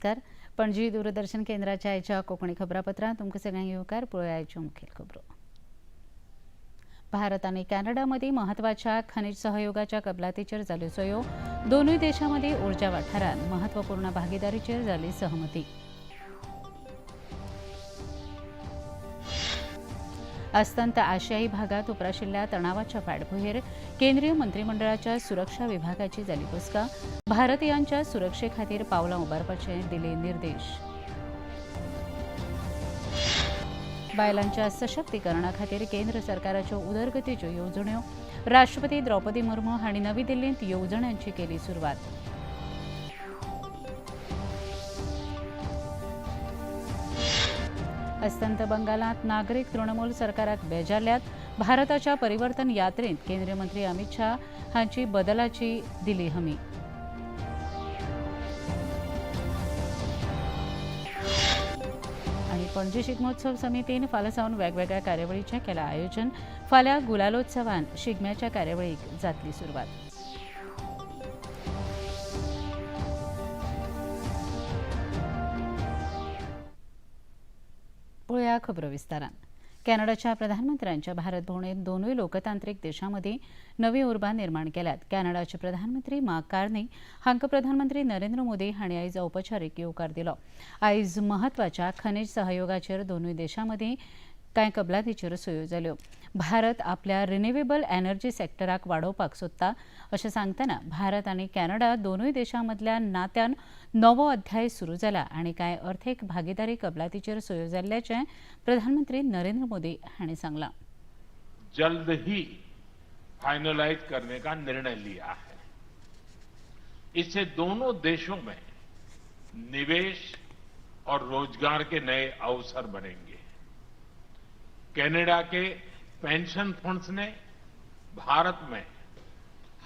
नमस्कार. पणजी दूरदर्शन केंद्राच्या आयच्या कोंकणी खबरापत्रांत तुमकां सगळ्यांक येवकार. पळोवया आयच्यो मुखेल खबरो. भारत आनी कॅनडा मदीं म्हत्वाच्या खनिज सहयोगाच्या कबलातीचेर जाल्यो सयो. दोनूय देशां मदीं उर्जा वाठारांत म्हत्वपूर्ण भागीदारीचेर जाली सहमती. अस्तंत आशियाई भागात उप्राशिल्ल्या तणावाच्या फाटभुंयेर केंद्रीय मंत्रिमंडळाच्या सुरक्षा विभागाची जाली बसका. भारतीयांच्या सुरक्षे खातीर पावलां उबारपाचे दिले निर्देश. बायलांच्या सशक्तीकरणा खातीर केंद्र सरकाराच्यो उदरगतीच्यो येवजण्यो. राष्ट्रपती द्रौपदी मुर्मू हांणी नवी दिल्लींत येवजण्यांची केली सुरवात. अस्तंत बंगालांत नागरीक तृणमूल सरकाराक बेजारल्यात. भारताच्या परिवर्तन यात्रेंत केंद्रीय मंत्री अमित शाह हांची बदलाची दिली हमी. आनी पणजी शिगमोत्सव समितीन फाल्यां सावन वेगवेगळ्या कार्यावळीचें केलां आयोजन. फाल्यां गुलालोत्सवान शिगम्याच्या कार्यावळीक जातली सुरवात. पळोवया खबरो विस्तारान. कॅनडाच्या प्रधानमंत्र्यांच्या भारत भोवणेत दोनूय लोकतांत्रिक देशांमदीं नवी उर्बा निर्माण केल्यात. कॅनडाचे प्रधानमंत्री मार्क कार्नी हांकां प्रधानमंत्री नरेंद्र मोदी हांणी आयज औपचारीक येवकार दिलो. आयज म्हत्वाच्या खनिज सहयोगाचेर दोनूय देशांमदीं कांय कबलातीचेर सयो जाल्यो. भारत आपल्या रिन्युएबल एनर्जी सेक्टराक वाडोवपाक सोदता अशें सांगतना भारत आनी कॅनडा दोनूय देशां मदल्या नात्यान नवो अध्याय सुरू जाला आनी कांय अर्थीक भागीदारी कबलातीचेर सयो जाल्ल्याचें प्रधानमंत्री नरेंद्र मोदी हांणी सांगलां. जल्द ही फाइनलाइज करने का निर्णय लिया है. इससे दोनों देशों में निवेश और रोजगार के नए अवसर बनेंगे. कनाडा के पेंशन फंड्स ने भारत में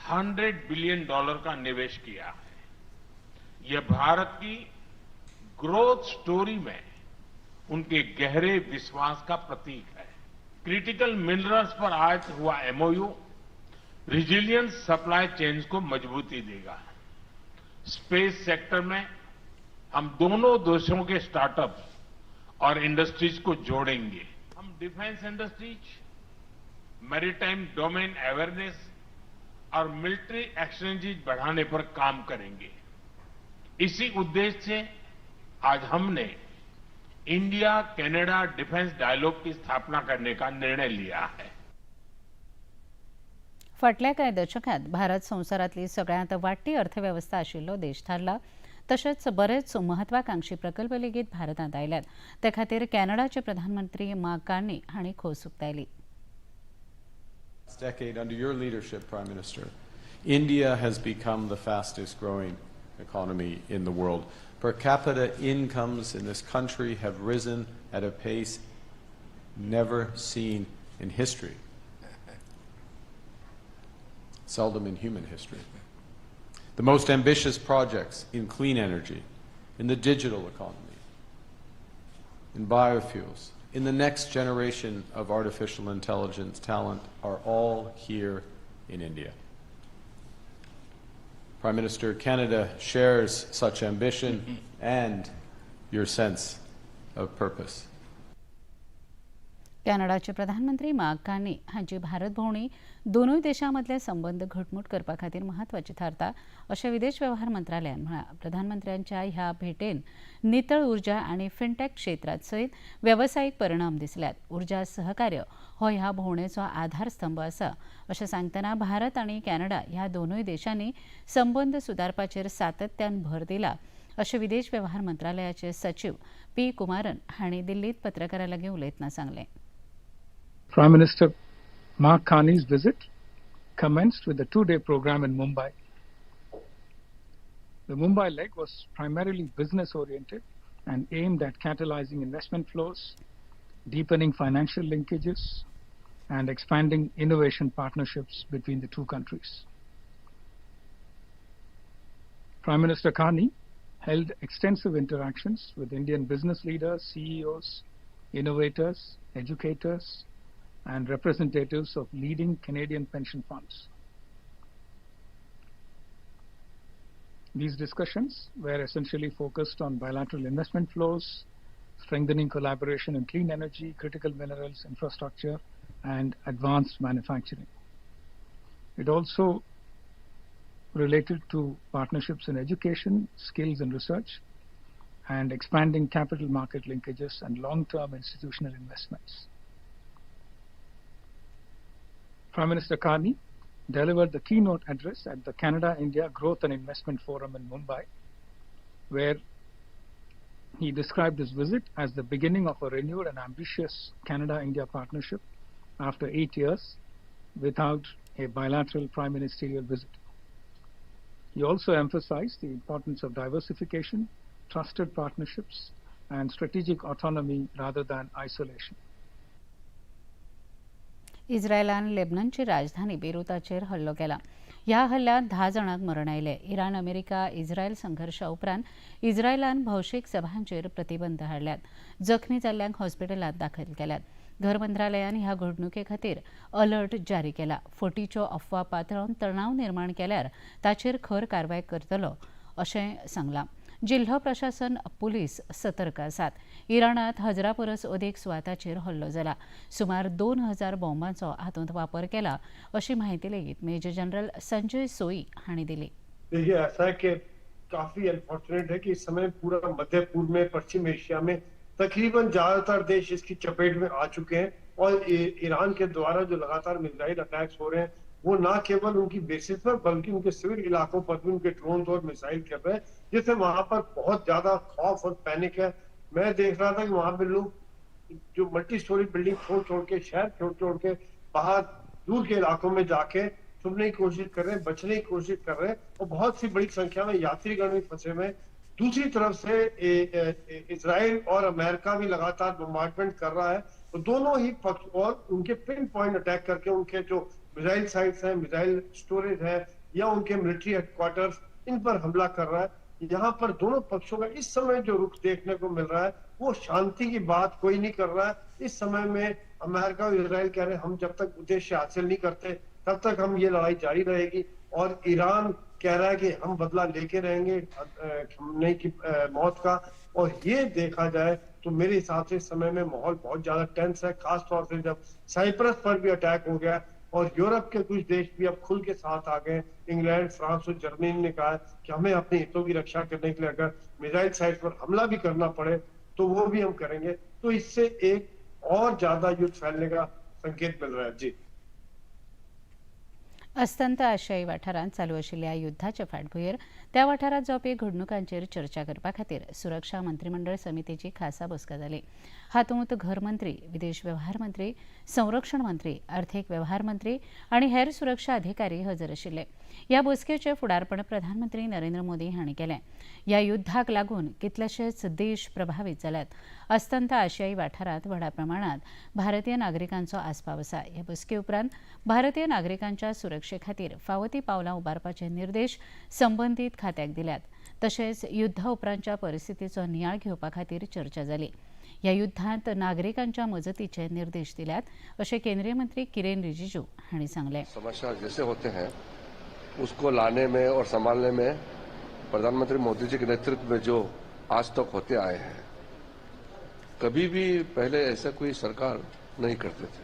$100 बिलियन का निवेश किया है. यह भारत की ग्रोथ स्टोरी में उनके गहरे विश्वास का प्रतीक है. क्रिटिकल मिनरल्स पर आज हुआ एमओयू रिजिलियंस सप्लाई चेन्स को मजबूती देगा. स्पेस सेक्टर में हम दोनों देशों के स्टार्टअप और इंडस्ट्रीज को जोड़ेंगे. हम defence industries, maritime domain awareness और मिलिट्री एक्सचेंजेज बढ़ाने पर काम करेंगे. इसी उद्देश्य से आज हमने इंडिया कनाडा डिफेंस डायलॉग की स्थापना करने का निर्णय लिया है. फाटल्या कांय दशकांत भारत संवसारांतली सगळ्यांत वाडटी अर्थवेवस्था आशिल्लो देश थारला. तशेंच बरेच महत्वाकांक्षी प्रकल्प लेगीत भारतांत आयल्यात. ते खातीर कॅनडाचे प्रधानमंत्री मार्क कार्नी हांणी खोस उक्तायली. Decade under your leadership, Prime Minister, India has become the fastest growing economy in the world. Per capita incomes in this country have risen at a pace never seen in history, seldom in human history. The most ambitious projects in clean energy, in the digital economy, in biofuels, in the next generation of artificial intelligence talent are all here in India. Prime Minister, Canada shares such ambition and your sense of purpose. कॅनडाचे प्रधानमंत्री mark Carney हांची भारत भोवणी दोनूय देशां मदले संबंद घटमूट करपा खातीर म्हत्वाची थारता अशें विदेश वेव्हार मंत्रालयान म्हळां. प्रधानमंत्र्यांच्या ह्या भेटेन नितळ उर्जा आनी फिनटॅक क्षेत्रांत सयत वेवसायीक परिणाम दिसल्यात. उर्जा सहकार्य हो ह्या भोवणेचो आधारस्तंभ आसा अशें सांगतना भारत आनी कॅनडा ह्या दोनूय देशांनी संबंद सुदारपाचेर सातत्यान भर दिला अशें विदेश वेव्हार मंत्रालयाचे सचीव पी कुमारन हांणी दिल्लीत पत्रकारां लागीं उलयतना सांगलें. Prime Minister Mark Carney's visit commenced with a 2-day program in Mumbai. The Mumbai leg was primarily business-oriented and aimed at catalyzing investment flows, deepening financial linkages, and expanding innovation partnerships between the two countries. Prime Minister Carney held extensive interactions with Indian business leaders, CEOs, innovators, educators, and representatives of leading Canadian pension funds. These discussions were essentially focused on bilateral investment flows, strengthening collaboration in clean energy, critical minerals, infrastructure, and advanced manufacturing. It also related to partnerships in education, skills and research, and expanding capital market linkages and long-term institutional investments. Prime Minister Carney delivered the keynote address at the Canada-India Growth and Investment Forum in Mumbai, where he described his visit as the beginning of a renewed and ambitious Canada-India partnership after 8 years without a bilateral prime ministerial visit. He also emphasized the importance of diversification, trusted partnerships, and strategic autonomy rather than isolation. इस्रायलान लेबननची राजधानी बेरुताचेर हल्लो केला. ह्या हल्ल्यांत 10 जाणांक मरण आयलें. Iran America Israel संघर्शा उपरांत इस्रायलान भौशीक सभांचेर प्रतिबंध हाडल्यात. जखमी जाल्ल्यांक हॉस्पिटलांत दाखल केल्यात. घर मंत्रालयान ह्या घडणुके खातीर अलर्ट जारी केला. फटीच्यो अफवा पातळोवन तणाव निर्माण केल्यार ताचेर खर कारवाय करतलो अशें सांगलां. जिल्हो प्रशासन पुलीस सतर्क आसात. इराणांत 1000 परस अदीक सुवाताचेर हल्लो जाला. सुमार 2000 बॉम्बांचो हातूंत वापर केला अशी म्हायती लेगीत मेजर जनरल संजय सोई हांणी दिली. देखिए, ऐसा है कि काफी अनफॉर्चुनेट है कि इस समय पूरा मध्य पूर्व में, पश्चिम एशिया में तकरीबन ज्यादातर देश इसकी चपेट में आ चुके हैं और ईरान के द्वारा जो लगातार मिसाइल अटैक्स हो रहे हैं वो ना केवल उनकी बेसिस पर बल्कि उनके सिविल इलाकों पर भी उनके ड्रोन और मिसाइल कर रहे हैं, जिससे वहां पर बहुत ज्यादा खौफ और पैनिक है। मैं देख रहा था कि वहां पे लोग जो मल्टी स्टोरी बिल्डिंग छोड़ छोड़ के, शहर छोड़ छोड़ के बाहर दूर के इलाकों में जाके छुपने की कोशिश कर रहे हैं, बचने की कोशिश कर रहे हैं और बहुत सी बड़ी संख्या में यात्रीगण भी फंसे हुए हैं। दूसरी तरफ से इजराइल और अमेरिका भी लगातार बम्बार्डमेंट कर रहा है तो दोनों ही पक्ष और उनके पिन पॉइंट अटैक करके उनके जो मिसाइल साइट्स हैं, मिसाइल स्टोरेज है या उनके मिलिट्री हेडक्वार्टर्स, इन पर हमला कर रहा है। यहाँ पर दोनों पक्षों का इस समय जो रुख देखने को मिल रहा है वो शांति की बात कोई नहीं कर रहा है। इस समय में अमेरिका और इजराइल कह रहे हैं हम जब तक उद्देश्य हासिल नहीं करते तब तक हम ये लड़ाई जारी रहेगी और ईरान कह रहा है कि हम बदला लेके रहेंगे नहीं की मौत का। और ये देखा जाए तो मेरे हिसाब से इस समय में माहौल बहुत ज्यादा टेंस है, खास तौर से जब साइप्रस पर भी अटैक हो गया और यूरोप के कुछ देश भी अब खुल के साथ आ गए। इंग्लैंड, फ्रांस और जर्मनी ने कहा कि हमें अपने हितों की रक्षा करने के लिए अगर मिसाइल साइट पर हमला भी करना पड़े तो वो भी हम करेंगे। तो इससे एक और ज्यादा युद्ध फैलने का संकेत मिल रहा है। जी, अस्तंत आशियाई वाठारांत चालू आशिल्ल्या युद्धाच्या फाटभुंयेर त्या वाठारांत जावपी घडणुकांचेर चर्चा करपा खातीर सुरक्षा मंत्रीमंडळ समितीची खासा बसका जाली. हातूंत घर मंत्री, विदेश वेव्हार मंत्री, संरक्षण मंत्री, अर्थीक वेव्हार मंत्री आनी हेर सुरक्षा अधिकारी हजर आशिल्ले. ह्या बसकेचें फुडारपण प्रधानमंत्री नरेंद्र मोदी हांणी केलें. ह्या युद्धाक लागून कितलेशेच देश प्रभावीत जाल्यात. अस्तंत आशियाई वाठारांत व्हडा प्रमाणांत भारतीय नागरिकांचो आस्पाव आसा. ह्या बसके उपरांत भारतीय नागरिकांच्या सुरक्षे खातीर फावो ती पावलां उबारपाचे निर्देश संबंदीत खात्याक दिल्यात. तशेंच युद्धा उपरांतच्या परिस्थितीचो नियाळ घेवपा खातीर चर्चा जाली. ह्या युद्धांत नागरिकांच्या मजतीचे निर्देश दिल्यात अशें केंद्रीय मंत्री किरेन रिजिजू हांणी सांगलें. समस्या जैसे होते हैं उसको लाने में और संभालने में प्रधानमंत्री मोदी जी के नेतृत्व में जो आज तक होते आए हैं, कभी भी पहले ऐसा कोई सरकार नहीं करते थे,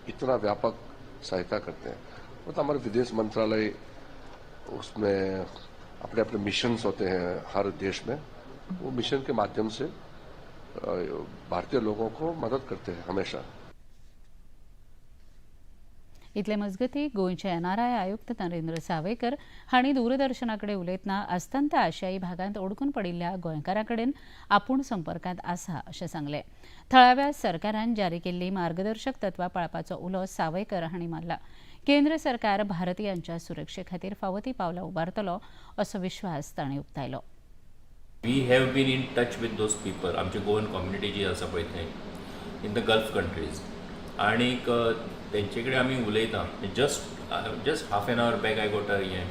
इतना व्यापक सहायता करते हैं। वो तो हमारे विदेश मंत्रालय, उसमें अपने अपने मिशंस होते हैं हर देश में, वो मिशन के माध्यम से भारतीय लोगों को मदद करते हैं हमेशा। इतले मजगती गोंयचे एनआरआय आयुक्त नरेंद्र सावयकर हांणी दूरदर्शना कडेन उलयतना अस्तंत आशियाई भागांत अडकून पडिल्ल्या गोंयकारां कडेन आपूण संपर्कांत आसा अशें सांगलें. थळाव्या सरकारान जारी केल्ली मार्गदर्शक तत्वां पाळपाचो उलो सावयकर हांणी मारला. केंद्र सरकार भारतीयांच्या सुरक्षे खातीर फावो ती पावलां उबारतलो असो विश्वास तांणी उक्तायलो. We have been in touch with those people. आमची गोवन कम्युनिटी जी आसा पळय थंय इन the gulf countries, आनीक तेंचे कडेन आमी उलयता. Just half an hour back I got a हें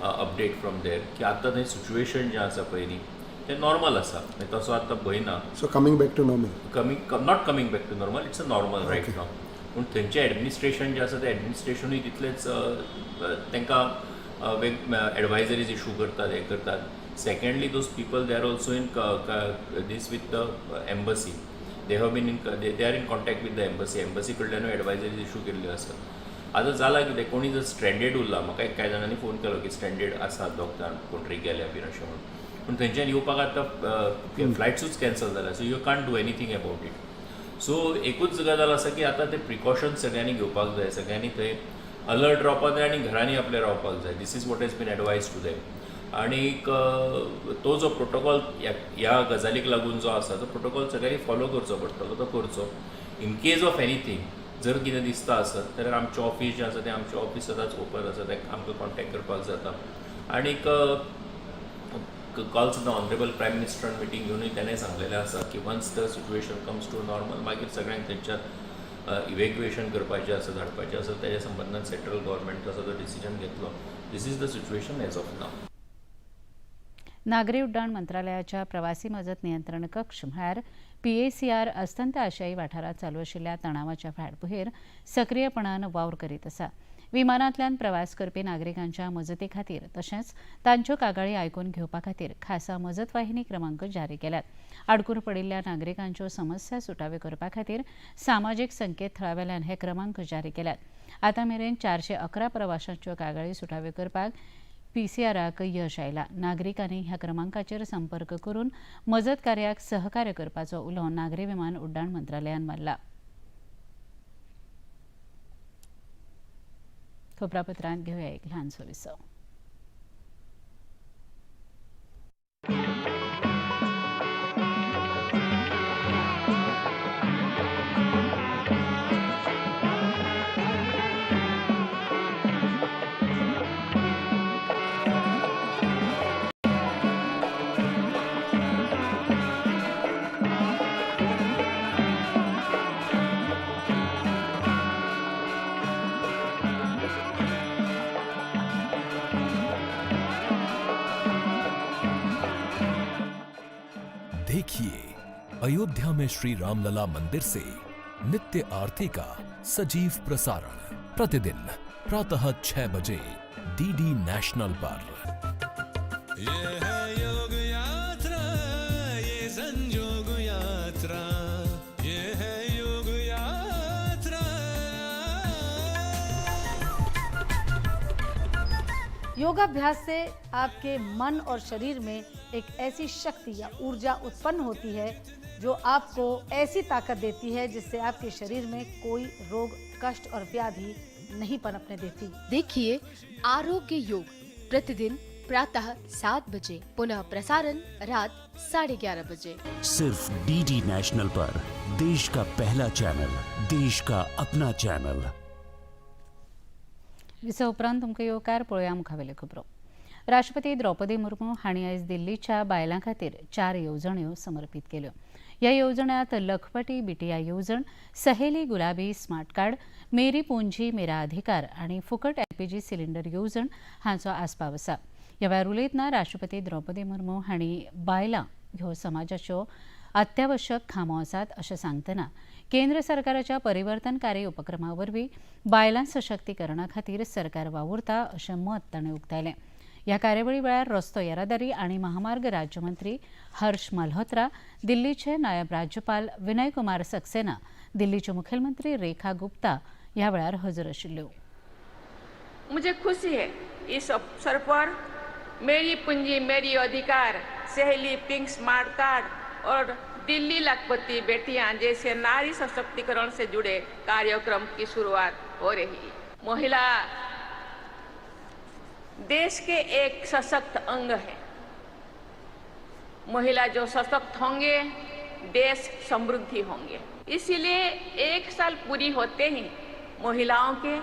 अपडेट फ्रॉम there की आतां थंय सिच्युएशन जें आसा पळय न्ही तें नॉर्मल आसा, तसो आतां भंय ना. So coming back to normal. Coming, not coming back to normal, it's a normal right now. पूण थंयचें एडमिनिस्ट्रेशन जें आसा तें एडमिनिस्ट्रेशनूय तितलेंच तांकां वेग एडवायजरीज इशू करतात, हें करतात. Secondly, those people, they are also in this with the embassy. They have been in they are in contact with the embassy. Embassy कडल्यानूय एडवायजरीज इशू केल्ल्यो आसात. आतां जालां कितें, कोणी जर स्ट्रेंडेड उरला, म्हाका एक कांय जाणांनी फोन केलो की स्ट्रेंडेड आसा दोग जाण, कोण तरी गेल्या बीन अशें म्हणून, पूण थंयच्यान येवपाक आतां फ्लायट्सूच कॅन्सल जाल्या, so you can't do anything about it. So एकूच गजाल आसा की आतां ते प्रिकॉशन्स सगळ्यांनी घेवपाक जाय, सगळ्यांनी थंय अलर्ट रावपाक जाय आनी घरांनी आपल्या रावपाक जाय. This is what has been advised to them. आणीक तो जो प्रोटोकॉल ह्या गजालीक लागून जो आसा तो प्रोटोकॉल सगळ्यांनी फॉलो करचो पडटलो, तो करचो. इन केज ऑफ एनीथींग जर कितें दिसता आसत जाल्यार आमचें ऑफीस जें आसा तें आमचें ऑफीस सदांच ओपन आसा, तें आमकां कॉन्टेक्ट करपाक जाता. आणीक काल सुद्दां ऑनरेबल प्रायम मिनिस्टरान मिटींग घेवनूय तेणें सांगलेलें आसा की once the situation comes to normal, मागीर सगळ्यांक थंयच्यान इवेक्युएशन करपाचें आसा, धाडपाचें आसा, तेज्या संबंदान सेंट्रल गव्हर्मेंट तसो तो डिसिजन घेतलो. This is the situation as of now. नागरी उड्डाण मंत्रालयाच्या प्रवासी मजत नियंत्रण कक्ष म्हळ्यार पीएसीआर अस्तंत आशियाई वाठारांत चालू आशिल्ल्या तणावाच्या फाटभुंयेर सक्रीयपणान वावर करीत आसा. विमानांतल्यान प्रवास करपी नागरिकांच्या मजती खातीर तशेंच तांच्यो कागाळी आयकून घेवपा खातीर खासा मजत वाहिनी क्रमांक जारी केल्यात. आडकून पडिल्ल्या नागरिकांच्यो समस्या सुटाव्यो करपा खातीर सामाजीक संकेतथळावेल्यान हे क्रमांक जारी केल्यात. आतां मेरेन 411 प्रवाशांच्यो कागाळी सुटाव्यो करपाक पीसीआराक यश आयला. नागरिकांनी ह्या क्रमांकाचेर संपर्क करून मजत कार्याक सहकार्य करपाचो उलो नागरी विमान उड्डाण मंत्रालयान मारला. खबरापत्रांत घेवया एक ल्हानसो विसव. देखिए अयोध्या में श्री रामलला मंदिर से नित्य आरती का सजीव प्रसारण प्रतिदिन प्रातः 6 बजे डीडी नेशनल पर। ये है योग यात्रा, ये संजोग यात्रा, ये है योग यात्रा। योगाभ्यास से आपके मन और शरीर में एक ऐसी शक्ति या ऊर्जा उत्पन्न होती है जो आपको ऐसी ताकत देती है जिससे आपके शरीर में कोई रोग, कष्ट और व्याधि नहीं पनपने देती। देखिए आरोग्य योग प्रतिदिन प्रातः 7 बजे, पुनः प्रसारण रात 11:30 बजे। सिर्फ डीडी नेशनल पर, देश का पहला चैनल, देश का अपना चैनल। विसव उपरांत तुमकां येवकार. पळोवया मुखावेल्यो खबरो. राष्ट्रपती द्रौपदी मुर्मू हांणी आयज दिल्लीच्या बायलां खातीर 4 येवजण्यो समर्पीत केल्यो. ह्या येवजण्यांत लखपती बिटिया येवजण, सहेली गुलाबी स्मार्ट कार्ड, मेरी पुंजी मेरा अधिकार आनी फुकट एलपीजी सिलिंडर येवजण हांचो आस्पाव आसा. ह्या वेळार उलयतना राष्ट्रपती द्रौपदी मुर्मू हांणी बायलां ह्यो समाजाच्यो अत्यावश्यक खांबो आसात अशें सांगतना केंद्र सरकाराच्या परिवर्तनकारी उपक्रमा वरवीं बायलां सशक्तीकरणा खातीर सरकार वावुरता अशें मत ताणें उक्तायलें. ह्या कार्यावळी वेळार रस्तो येरादारी आनी महामार्ग राज्यमंत्री हर्ष मल्होत्रा, दिल्लीचे नायब राज्यपाल विनय कुमार सक्सेना, दिल्लीचे मुखेलमंत्री रेखा गुप्ता ह्या वेळार हजर आशिल्ल्यो. मुझे खुशी है इस अवसर पर मेरी पूंजी मेरी अधिकार, सहेली पिंक स्मार्ट कार्ड और दिल्ली लखपति बेटियां जैसे नारी सशक्तिकरण से जुड़े कार्यक्रम की शुरुआत हो रही है। महिला देश के एक सशक्त अंग है। महिला जो सशक्त होंगे देश समृद्धि होंगे। इसीलिए 1 साल पूरी होते ही महिलाओं के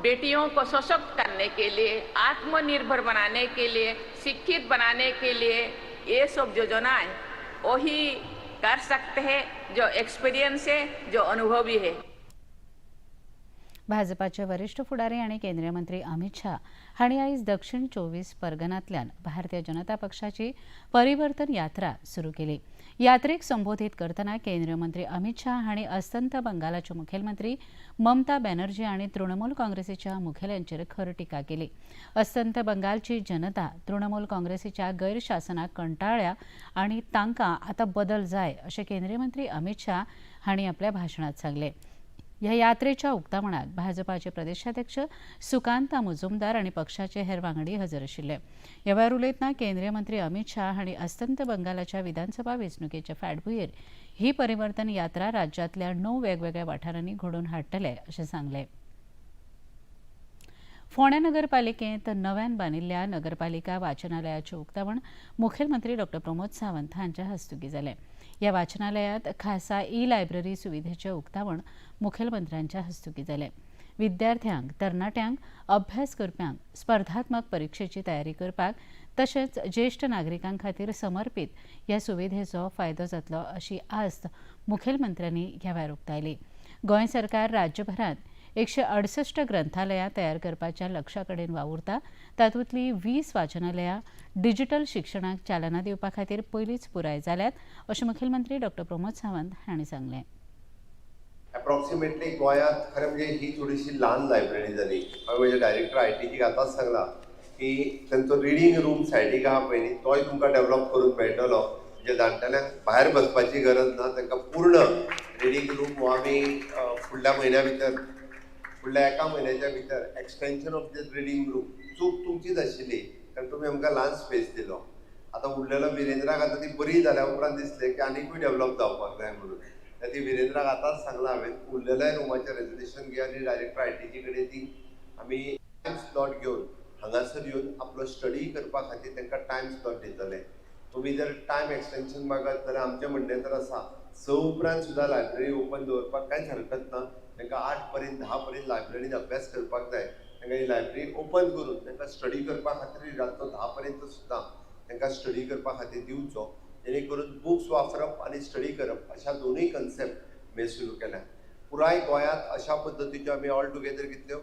बेटियों को सशक्त करने के लिए, आत्मनिर्भर बनाने के लिए, शिक्षित बनाने के लिए ये सब योजनाएं वही कर सकते हैं जो एक्सपीरियंस है, जो अनुभवी है। भाजपाचे वरिष्ठ फुडारी आणि केंद्रीय मंत्री अमित शाह हांणी आयज दक्षिण 24 परगनांतल्यान भारतीय जनता पक्षाची परिवर्तन यात्रा सुरू केली. यात्रेक संबोधीत करतना केंद्रीय मंत्री अमित शाह हांणी अस्तंत बंगालाच्यो मुखेलमंत्री ममता बॅनर्जी आनी तृणमूल काँग्रेसीच्या मुखेल्यांचेर खर टिका केली. अस्तंत बंगालची जनता तृणमूल काँग्रेसीच्या गैरशासनाक कंटाळ्या आनी तांकां आतां बदल जाय अशें केंद्रीय मंत्री अमित शाह हांणी आपल्या भाशणांत सांगलें. ह्या यात्रेच्या उक्तावणाक भाजपाचे प्रदेशाध्यक्ष सुकांता मुजुमदार आनी पक्षाचे हेर वांगडी हजर आशिल्ले. ह्या वेळार उलयतना केंद्रीय मंत्री अमित शाह हांणी अस्तंत बंगालाच्या विधानसभा वेंचणुकेच्या फाटभुंयेर ही परिवर्तन यात्रा राज्यांतल्या 9 वेगवेगळ्या वाठारांनी घडोवन हाडटले अशें सांगलें. फोंड्या नगरपालिकेंत नव्यान बांदिल्ल्या नगरपालिका वाचनालयाचें उक्तावण मुखेलमंत्री डॉ प्रमोद सावंत हांच्या हस्तुकीं जालें. ह्या वाचनालयांत खासा ई लायब्ररी सुविधेचें उक्तावण मुखेलमंत्र्यांच्या हस्तुकीं जालें. विद्यार्थ्यांक, तरणाट्यांक, अभ्यास करप्यांक स्पर्धात्मक परिक्षेची तयारी करपाक तशेंच ज्येश्ठ नागरिकां खातीर समर्पीत ह्या सुविधेचो फायदो जातलो अशी आस्त मुखेलमंत्र्यांनी ह्या वेळार उक्तायली. गोंय सरकार राज्यभरांत 168 ग्रंथालयां तयार करपाच्या लक्ष्या कडेन वावुरता. तातूंतली 20 वाचनालयां डिजिटल शिक्षणाक चालना दिवपा खातीर पयलींच पुराय जाल्यात अशें मुखेलमंत्री डॉ प्रमोद सावंत हांणी सांगलें. अप्रॉक्सिमेटली गोंयांत खरें म्हणजे ही थोडीशी ल्हान लायब्ररी जाली. हांवें म्हज्या डायरेक्टर आय.टीचीक आतांच सांगलां की तांचो रिडींग रूम सायडीक आहा पळय न्ही, तोय तुमकां डेवलप करून मेळटलो. म्हणजे जाणटेल्यांक भायर बसपाची गरज ना, तांकां पूर्ण रिडींग रूम हो आमी फुडल्या म्हयन्या भितर, फुडल्या एका म्हयन्याच्या भितर extension of this reading room. चूक तुमचीच आशिल्ली कारण तुमी आमकां ल्हान स्पेस दिलो. आतां उरलेलो विरेंद्राक आतां ती बरी जाल्या उपरांत दिसलें की आनीकूय डेवलप जावपाक जाय म्हणून. ती विरेंद्राक आतांच सांगलां हांवें, उरलेल्या रुमाचें रेजोल्युशन घे आनी डायरेक्टर आय.टीची कडेन ती आमी टायम स्लॉट घेवन हांगासर येवन आपलो स्टडी करपा खातीर तांकां टायम स्लॉट दितले. तुमी जर टायम एक्सटेन्शन मागत जाल्यार आमचें म्हणणें तर आसा 6 उपरांत सुद्दां लायब्ररी ओपन दवरपाक कांयच हरकत ना. तांकां 8 पर्यंत 10 पर्यंत लायब्ररीन अभ्यास करपाक जाय. तांकां ही लायब्ररी ओपन करून तांकां स्टडी करपा खातीर रातचो 10 पर्यंत सुद्दां तांकां स्टडी करपा खातीर दिवचो, जेणे करून बुक्स वापरप आनी स्टडी करप अशा दोनूय कन्सेप्ट आमी सुरू केल्या. पुराय गोंयांत अशा पद्दतीच्यो आमी ऑल टुगेदर कितल्यो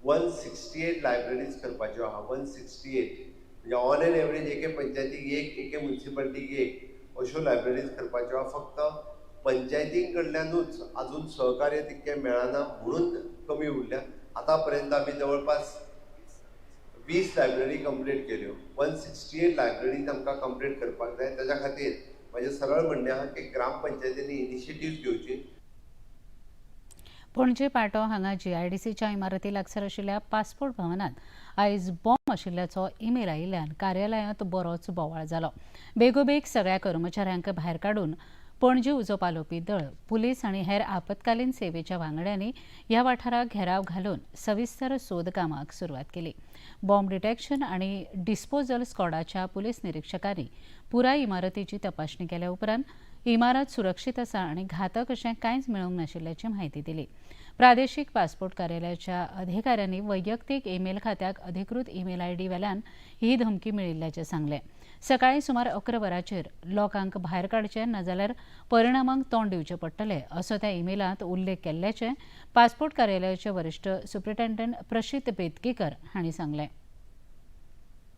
168 लायब्ररीज करपाच्यो आहा. 168 म्हणजे ऑन एन एवरेज एके पंचायतीक एक, एके मुन्सिपालिटीक एक अश्यो लायब्ररीज करपाच्यो आहा. फक्त पंचायतीं कडल्यानूच अजून सहकार्य तितकें मेळना म्हणून कमी उरल्या. आतां पर्यंत आमी जवळपास 20 लायब्ररी कंप्लीट केल्यो. 168 लायब्ररीज आमकां कंप्लीट करपाक जाय. ताच्या खातीर म्हजें सरळ म्हणणें आहा की ग्रामपंचायतींनी इनिशिएटीव घेवची. पणजे पाटो हांगा जीआयडीसीच्या इमारती लागसार आशिल्ल्या पासपोर्ट भवनात आयज बॉम्ब आशिल्ल्याचो ईमेल आयिल्ल्यान कार्यालयांत बरोच बोवाळ जालो. बेगोबेग सगळ्या कर्मचाऱ्यांक भायर काडून पणजे उजो पालोवपी दळ, पुलीस आनी हेर आपत्कालीन सेवेच्या वांगड्यांनी ह्या वाठाराक घेराव घालून सविस्तर सोद कामाक सुरवात केली. बॉम्ब डिटेक्शन आनी डिस्पोजल स्कॉडाच्या पुलीस निरिक्षकांनी पुराय इमारतीची तपासणी केल्या उपरांत इमारत सुरक्षीत आसा आनी घातक अशें कांयच मेळूंक नाशिल्ल्याची म्हायती दिली. प्रादेशीक पासपोर्ट कार्यालयाच्या अधिकाऱ्यांनी वैयक्तीक ईमेल खात्याक अधिकृत ईमेल आयडी वेल्यान ही धमकी मेळिल्ल्याचें सांगलें. सकाळीं सुमार 11 वरांचेर लोकांक भायर काडचें नाजाल्यार परिणामांक तोंड दिवचें पडटलें असो त्या ईमेलांत उल्लेख केल्ल्याचें पासपोर्ट कार्यालयाचे वरिश्ठ सुप्रिटेंडंट प्रशीत बेतकीकर हांणी सांगलें.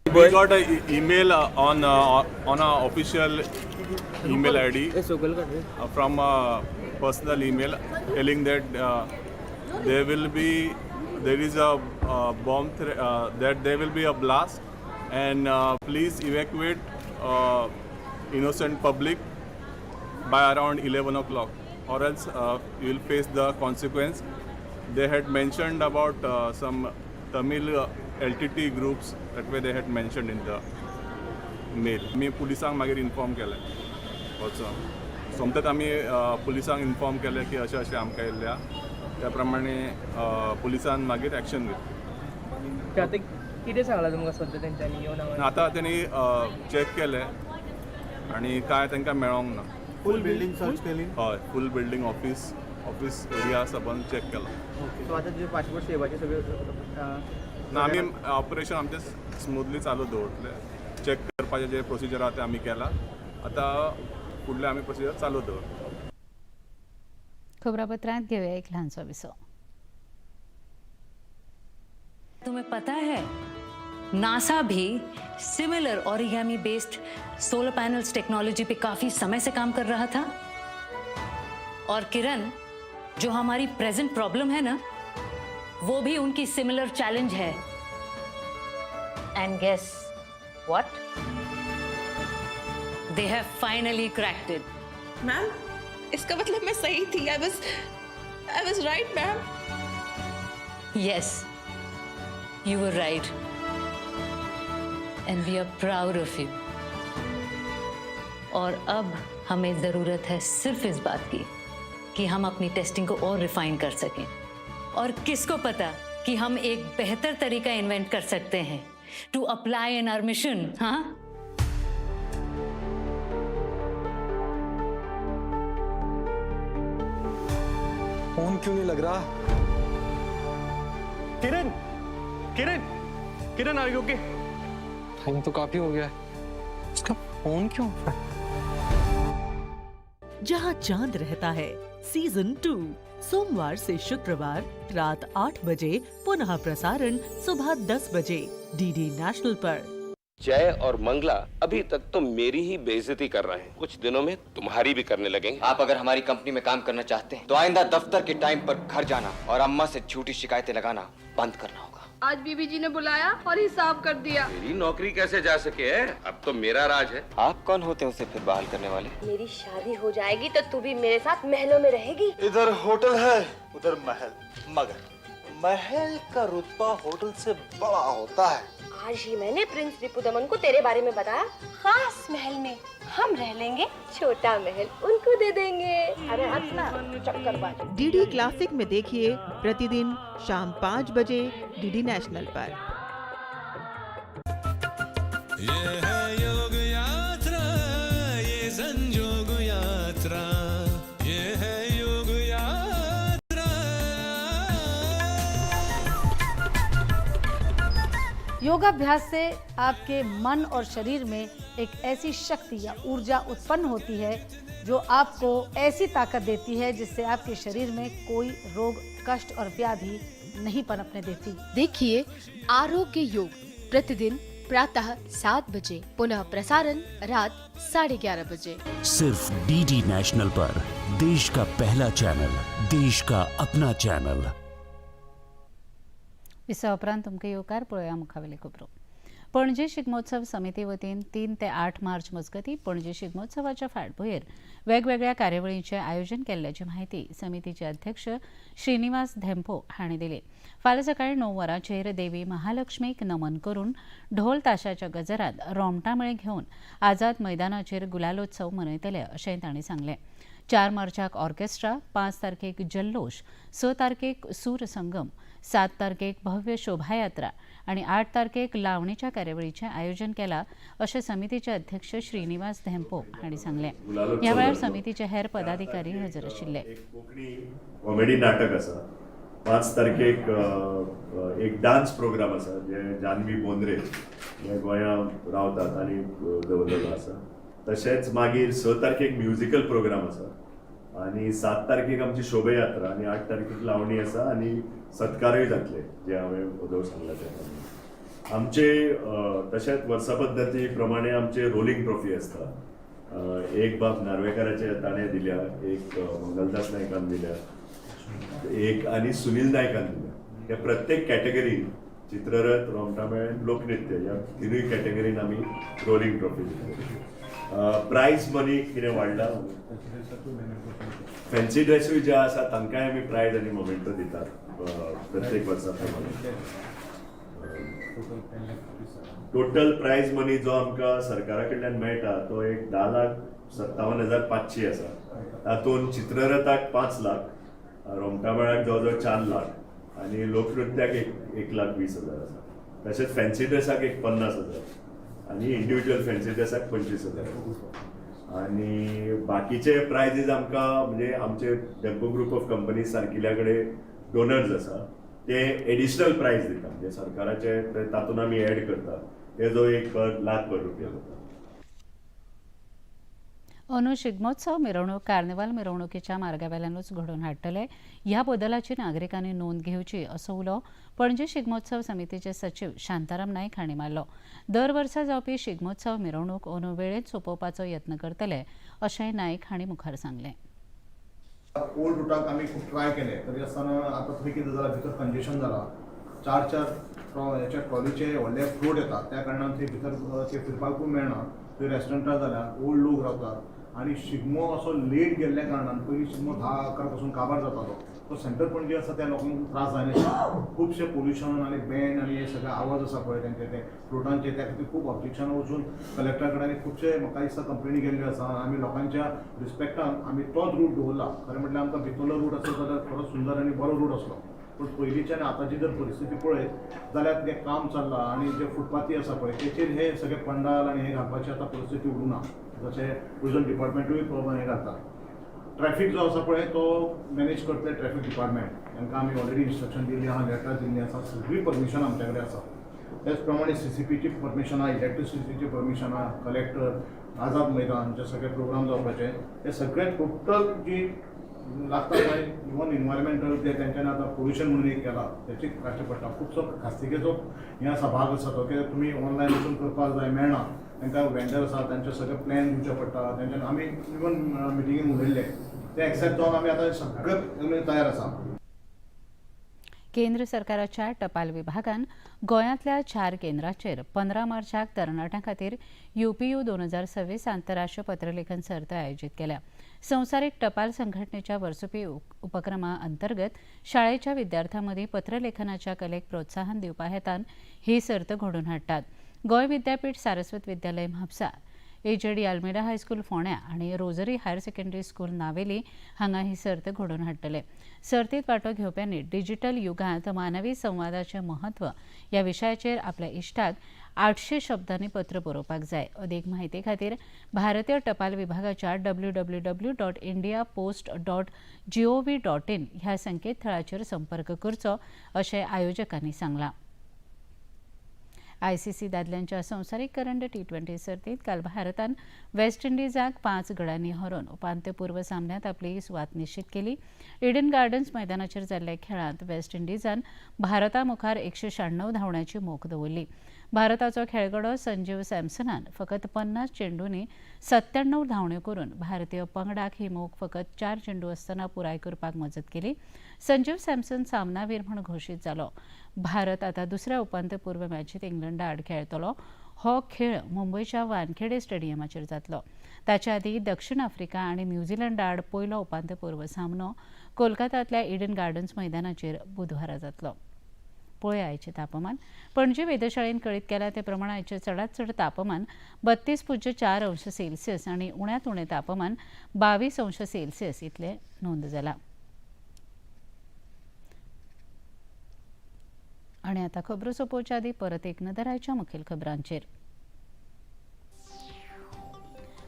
We got an email on our official email ID from a personal email telling that there is a bomb that there will be a blast and please evacuate innocent public by around 11 o'clock or else you will face the consequence. They had mentioned about some Tamil LTT groups that way they had mentioned in the mail. आमी पुलिसांक मागीर inform केलें वचोन सोमतेच आमी पुलिसांक inform केलें की अशें अशें आमकां येयल्ल्या त्या प्रमाणे पुलिसान मागीर एक्शन घेतली. आतां कितें सांगलां तुमकां सद्या तेंच्यांनी येवन? आतां तेणी चॅक केलें आनी कांय तांकां मेळोंक ना. फूल बिल्डींग सर्च केली? हय, फूल बिल्डींग, ऑफीस एरिया सबंद चॅक केलो. सो आतां तुजे पासपोर्ट सेवाचे सगळे ना, आमी ऑपरेशन आमचें स्मुथली चालू दवरतले. चॅक करपाचें जे प्रोसिजर आहा तें आमी केलां. आतां फुडलें आमी प्रोसिजर चालू दवरतले. खबरापत्रांत घेवया एक ल्हानसो विसो. तुम्हें पता है, नासा भी similar origami based solar panels technology pay काफी समय से काम कर रहा था। और किरण, जो हमारी प्रेजेंट प्रॉब्लम है ना, वो भी उनकी सिमिलर चैलेंज है। And guess what, they have finally cracked it. Ma'am, इसका मतलब मैं सही थी। I was right, ma'am. Yes, you were right and we are proud of you. और अब हमें ज़रूरत है सिर्फ इस बात की कि हम अपनी टेस्टिंग को और रिफाइन कर सकें और किसको पता कि हम एक बेहतर तरीका इन्वेंट कर सकते हैं to apply in our mission. हाँ। फोन क्यों नहीं लग रहा? किरण, किरण, किरण, are you okay? Time तो काफी हो गया है, इसका फोन क्यों? जहां चांद रहता है सीजन 2, सोमवार से शुक्रवार रात 8 बजे, पुनः प्रसारण सुबह 10 बजे, डीडी नेशनल पर। जय और मंगला अभी तक तो मेरी ही बेइज्जती कर रहे हैं, कुछ दिनों में तुम्हारी भी करने लगेंगे। आप अगर हमारी कंपनी में काम करना चाहते हैं तो आइंदा दफ्तर के टाइम पर घर जाना और अम्मा से झूठी शिकायतें लगाना बंद करना होगा। आज बीबी जी ने बुलाया और हिसाब कर दिया। मेरी नौकरी कैसे जा सके है? अब तो मेरा राज है। आप कौन होते हैं उसे फिर बहाल करने वाले? मेरी शादी हो जाएगी तो तू भी मेरे साथ महलों में रहेगी। इधर होटल है, उधर महल, मगर महल का रुतबा होटल से बड़ा होता है। आज ही मैंने प्रिंस रिपुदमन को तेरे बारे में बताया। खास महल में हम रह लेंगे, छोटा महल उनको दे देंगे। अरे हट ना, चक्करबाज। डीडी क्लासिक में देखिए प्रतिदिन शाम 5 बजे डीडी नेशनल पर। ये है योग यात्रा, ये संजोग यात्रा, ये है योग यात्रा। योगाभ्यास से आपके मन और शरीर में एक ऐसी शक्ति या ऊर्जा उत्पन्न होती है जो आपको ऐसी ताकत देती है जिससे आपके शरीर में कोई रोग, कष्ट और व्याधि नहीं पनपने देती। देखिए आरोग्य योग प्रतिदिन प्रातः 7 बजे, पुनः प्रसारण रात 11:30 बजे। सिर्फ डीडी नेशनल पर, देश का पहला चैनल, देश का अपना चैनल। विसवा उपरांत तुमकां येवकार। पळोवया मुखावेले खबरो। पणजे शिगमोत्सव समिती वतीन 3 ते 8 मार्च मजगतीं पणजे शिगमोत्सवाच्या फाटभुंयेर वेगवेगळ्या कार्यावळींचें आयोजन केल्ल्याची म्हायती समितीचे अध्यक्ष श्रीनिवास धेंपो हांणी दिली। फाल्यां सकाळीं 9 वरांचेर देवी महालक्ष्मीक नमन करून ढोल ताशाच्या गजरात रोमटामेळ घेवन आझाद मैदानाचेर गुलालोत्सव मनयतले अशें तांणी सांगलें। 4 मार्चाक ऑर्केस्ट्रा, 5 तारखेक जल्लोश, 6 तारखेक सूरसंगम, 7 तारखेक भव्य शोभायात्रा आणि 8 तारखेक लावणीच्या कार्यावळीचें आयोजन केलां अशें समितीचे अध्यक्ष श्रीनिवास धेंपो हांणी सांगलें। ह्या वेळार समितीचे हेर पदाधिकारी हजर आशिल्ले। कोंकणी कॉमेडी नाटक आसा। 5 तारखेक एक डान्स प्रोग्राम आसा जे जानवी बोंद्रे हे गोंया रावतात आनी दवरलेलो आसा। तशेंच मागीर 6 तारखेक म्युजिकल प्रोग्राम आसा आनी 7 तारखेक आमची शोभायात्रा आनी 8 तारखेक लावणी आसा आनी सत्कारूय जातले जे हांवें वदोळ सांगला ते आमचे। तशेंच वर्सा पद्दती प्रमाणे आमचे रोलिंग ट्रॉफी आसता। एक बाब नार्वेकाराचे ताणें दिल्या, एक मंगलदास नायकान दिल्या, एक आनी सुनील नायकान दिल्या। ह्या प्रत्येक कॅटेगरीन चित्ररथ, रोमटामेळ, लोकनृत्य ह्या तिनूय कॅटेगरीन आमी रोलिंग ट्रॉफी दिल्या। प्रायज मनी कितें वाडला, फॅन्सी ड्रेसूय जे आसा तांकांय आमी प्रायज आनी मोमेंटो दितात प्रत्येक वर्सा प्रमाणे। टोटल प्रायज मनी जो आमकां सरकारा कडल्यान मेळटा तो एक 10,57,500 आसा। तातूंत चित्ररथाक 5 लाख, रोमटामेळाक जवळ जवळ 4 लाख आनी लोकनृत्याक 1,20,000 आसा। तशेंच फॅन्सी ड्रेसाक एक 50,000 आनी इंडिविज्युअल फॅन्सी ड्रेसाक 25,000 आनी बाकीचे प्रायजीज आमकां म्हणजे आमचे डेम्पो ग्रुप ऑफ कंपनीज सारकिल्या कडेन डोनर्स आसा ते एडिशनल प्रायज दिता, म्हणजे सरकाराचे तातूंत आमी एड करता ते जो 1 लाख रुपया जाता। अंदू शिगमोत्सव मिरवणूक कार्निवाल मिरवणुकीच्या मार्गावेल्यानूच घडोवन हाडटले. ह्या बदलाची नागरिकांनी नोंद घेवची असो उलो पणजी शिगमोत्सव समितीचे सचीव शांताराम नायक हांणी मारलो. दर वर्सा जावपी शिगमोत्सव मिरवणूक अंदू वेळेत सोंपोवपाचो यत्न करतले अशेंय नायक हांणी मुखार सांगलें. ओल्ड रुटाक आमी खूब ट्राय केले तरी आसतना आतां थंय कितें जाला, भितर कंजेशन जाला, चार चार हेच्या ट्रॉलीचे व्हडले फ्लोट येता, त्या कारणान थंय भितर ते फिरपाकूय मेळना. थंय रेस्टॉरंटां जाल्या, ओल्ड लोक रावतात आनी शिगमो असो लेट गेल्ल्या कारणान पयलीं शिगमो 10-11 पासून काबार जातालो, तो सेंटर पणजी आसा त्या लोकांक त्रास जायना. खुबशे पोल्युशन आनी बँड आनी हे सगळे आवाज आसा पळय तेंचे ते फ्लोटांचे, त्या खातीर खूब ऑब्जेक्शन वचून कलेक्टरा कडेन खुबशे म्हाका दिसता कंप्लेनी गेल्ल्यो आसा. आमी लोकांच्या रिस्पेक्टान आमी तोच रूट दवरला. खरें म्हटल्यार आमकां भितरलो रूट आसलो जाल्यार खरो सुंदर आनी बरो रूट आसलो, पूण पयलींच्यान आतांची जर परिस्थिती पळयत जाल्यार तें काम चल्लां आनी जे फुटपाथी आसा पळय तेचेर हे सगळे पंडाल आनी हे घालपाची आतां परिस्थिती उरूंक ना. जशें टुरिजम डिपार्टमेंटूय हें घालता. ट्रॅफीक जो आसा पळय तो मॅनेज करतले ट्रॅफीक डिपार्टमेंट, तांकां आमी ऑलरेडी इन्स्ट्रक्शन दिल्ली आसा, लेटरां दिल्ली आसा, सगळी परमिशन आमच्या कडेन आसा. त्याच प्रमाणे CCPची परमिशन आसा, इलेक्ट्रिसिटीची परमिशन आसा, कलेक्टर, आझाद मैदान जे सगळे प्रोग्राम जावपाचे ते सगळे टोटल जी लागता पळय इवन इनवायरमेंटल ते तेंच्यांनी आतां पोल्युशन म्हणून एक केला तेची काडचें पडटा. खुबसो खासगीचो हें आसा भाग आसा तो कित्याक तुमी ऑनलायन वचून करपाक जाय मेळना, तांकां वेंडर आसा तांचे सगळे प्लॅन दिवचे पडटा. तेंच्यान आमी इवन मिटिंगेन उलयल्ले ते एक्सेप्ट जावन आमी आतां सगळे तयार आसा. केंद्र सरकाराच्या टपाल विभागान गोंयांतल्या 4 केंद्रांचेर 15 मार्चाक तरणाट्यां खातीर UPU 2026 आंतरराष्ट्रीय पत्रलेखन सर्त आयोजीत केल्या. संवसारीक टपाल संघटनेच्या वर्सुकी उपक्रमा अंतर्गत शाळेच्या विद्यार्थ्यां मदीं पत्रलेखनाच्या कलेक प्रोत्साहन दिवपा हेतान ही सर्त घडोवन हाडटात. गोंय विद्यापीठ सारस्वत विद्यालय Mapusa, AJD Almeida high school फोंड्या आनी rosary higher secondary school Navelim हांगा ही सर्त घडोवन हाडटले. सर्तीत वांटो घेवप्यांनी डिजिटल युगांत मानवी संवादाचें म्हत्व ह्या विशयाचेर आपल्या इश्टाक 800 शब्दांनी पत्र बरोवपाक जाय. अदीक म्हायती खातीर भारतीय टपाल विभागाच्या www.indiapost.gov.in ह्या संकेतथळाचेर संपर्क करचो अशें आयोजकांनी सांगलां. ICC दादल्यांच्या संवसारीक करंड T20 सर्तीत काल भारतान वेस्ट इंडिजाक 5 गड्यांनी हरोवन उपांत्यपूर्व सामन्यांत आपली सुवात निश्चित केली. इडन गार्डन्स मैदानाचेर जाल्ल्या खेळांत वेस्ट इंडिजान भारता मुखार 196 धांवड्यांची मोख दवरली. भारताचो खेळगडो संजीव सॅमसनान फकत 50 चेंडूंनी 97 धांवड्यो करून भारतीय पंगडाक ही मोख फकत 4 चेंडू आसतना पुराय करपाक मजत केली. संजीव सॅमसन सामनावीर म्हूण घोशीत जालो. भारत आतां दुसऱ्या उपांत्यपूर्व मॅचीत इंग्लंडा आड खेळटलो. हो खेळ मुंबयच्या वानखेडे स्टेडियमाचेर जातलो. ताच्या आदीं दक्षिण आफ्रिका आनी न्यूझीलंडा आड पयलो उपांत्यपूर्व सामनो कोलकातांतल्या इडन गार्डन्स मैदानाचेर बुधवारा जातलो. पळया आयचें तापमान. पणजी वेधशाळेन कळीत केलां ते प्रमाण आयचें चडांत चड तापमान 32.4 अंश सेल्सियस आनी उण्यांत उणें तापमान 22 अंश सेल्सियस इतलें नोंद जालां. आनी आतां खबरो सोंपोवच्या आदीं परत एक नदर आयच्या मुखेल खबरांचेर.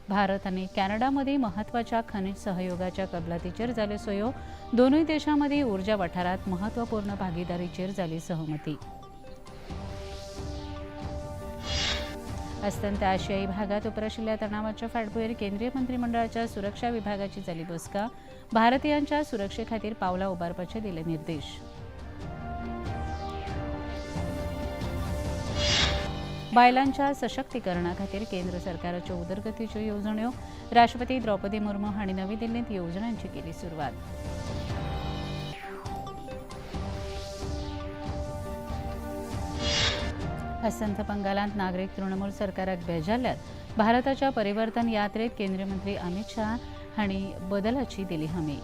भारत आनी कॅनडा मदीं म्हत्वाच्या खनीज सहयोगाच्या कबलातीचेर जाल्यो सयो. दोनूय देशां मदीं उर्जा वाठारांत म्हत्वपूर्ण भागीदारीचेर जाली सहमती. अस्तंत आशियाई भागात उप्राशिल्ल्या तणावाच्या फाटभुंयेर केंद्रीय मंत्रिमंडळाच्या सुरक्षा विभागाची जाली बसका. भारतीयांच्या सुरक्षे खातीर पावलां उबारपाचे दिले निर्देश. बायलांच्या सशक्तीकरणा खातीर केंद्र सरकाराच्यो उदरगतीच्यो येवजण्यो. राष्ट्रपती द्रौपदी मुर्मू हांणी नवी दिल्लींत येवजण्यांची केली सुरवात. अस्तंत बंगालांत नागरीक तृणमूल सरकाराक बेजारल्यात. भारताच्या परिवर्तन यात्रेत केंद्रीय मंत्री अमित शाह हांणी बदलाची दिली हमी.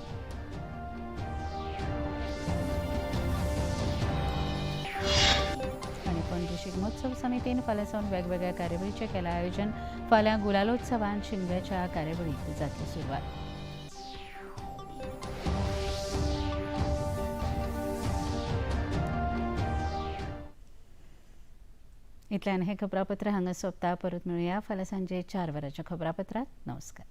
पणजी शिगमोत्सव समितीन फाल्यां सावन वेगवेगळ्या कार्यावळीचें केलां आयोजन. फाल्यां गुलालोत्सवान शिमग्याच्या कार्यावळीक जातली सुरवात. इतल्यान हें खबरापत्र हांगा सोंपता. परत मेळुया फाल्यां सांजे 4 वरांच्या खबरापत्रांत. नमस्कार.